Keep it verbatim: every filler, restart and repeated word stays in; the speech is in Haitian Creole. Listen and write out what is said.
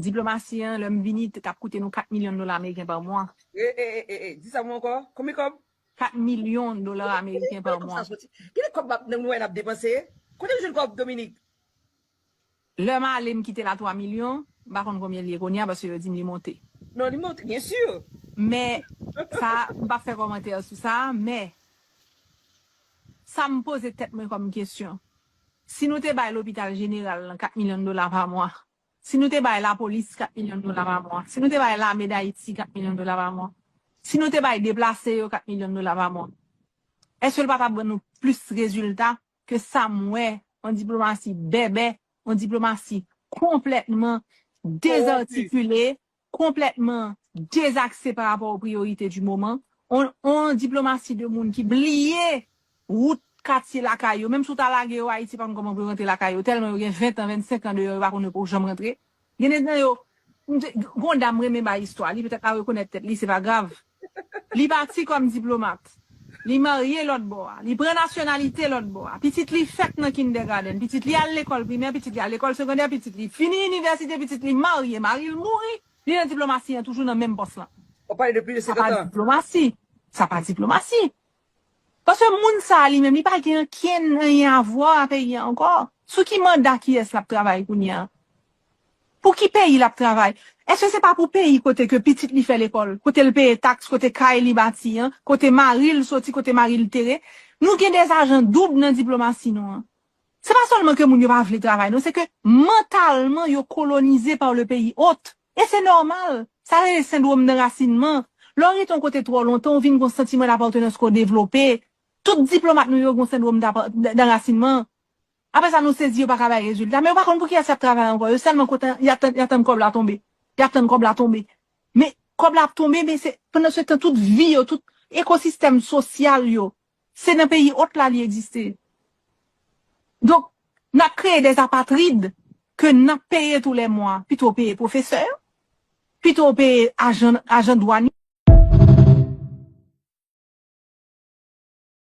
Diplomasi an, lè m vini, t ap koute nou kat milyon dola ameriken pa mwa. E, e, e, e, e, di sa mwen ankò. Konbyen kòb? Kat milyon dola ameriken pa mwa. Kile kòb nan mwen n ap depanse? Kote m jwenn kòb, Dominique? Lè m ale, m kite la twa milyon, m pa konn konbyen l ye kounye a, paske yo di m li monte. Non, li monte, byen si. Men, sa, m p ap fè kòmantè sou sa, men, sa m poze tèt mwen kòm kesyon. Si nou te bay lopital jeneral lan kat milyon dola pa mwa, si nou te bay lapolis kat milyon dola pa mwa, si nou te bay lame Dayiti kat milyon dola pa mwa, si nou te bay deplase yo kat milyon dola pa mwa, èske l pa t ap ban nou plis rezilta ke sa m wè, yon diplomasi bèbè, yon diplomasi konplètman dezartikile, konplètman dezakse pa rapò o priyorite di moman, yon diplomasi de moun ki bliye wout katye lakay yo. Menm si w ta lage yo Ayiti, pa konn kòman pou yo rantre lakay yo, tèlman yo gen ven tan, vennsenk an deyò, yo pa konn yo poko janm rantre. Gen de nan yo, gon dam renmen bay istwa, li petèt pa rekonèt tèt li, se pa grav. Li pati kòm diplomat. Li marye lòt bò a. Li pran nasyonalite lòt bò a. Pitit li fèt nan kindergarten. Pitit li al lekòl primè, pitit li al lekòl segondè, pitit li fini inivèsite, pitit li marye, mari l mouri. Li nan diplomasi an toujou nan menm pòs lan. W ap pale de plis de senkant an. Sa pa diplomasi. Sa pa diplomasi. Paske moun sa a li menm, li pa gen ankenn anyen a vwa a peyi a ankò. Sou ki manda kiyès l ap travay kounye a? Pou ki peyi l ap travay? Èske se pa pou peyi kote ke pitit li fè lekòl, kote l peye taks, kote kay li bati an, kote mari l soti, kote mari l tere? Nou gen de ajan doub nan diplomasi nou an. Se pa sèlman ke moun yo pa vle travay, non, se ke mantalman yo kolonize pa le peyi ot. E se nòmal. Sa rele sendwòm danrasinman. Lè w rete yon kote twò lontan, ou vin gen yon santiman dapatenans ke w devlope. Tout diplomat nou yo gen yon sendwòm danrasinman. Apre sa, nou sezi yo pa ka bay rezilta. Men yo pa konn pou kiyès y ap travay ankò. Yo sèlman kontan, y ap tann, y ap tann kòb la tonbe. Y ap tann kòb la tonbe. Men kòb la ap tonbe, men se pandan se tan tout vi yo, tout ekosistèm sosyal yo, se nan peyi ot la li egziste. Donk, n ap kreye de apatrid ke n ap peye tou lè mwa. Pito w peye pwofesè yo, pito w peye ajan, ajan dwanye,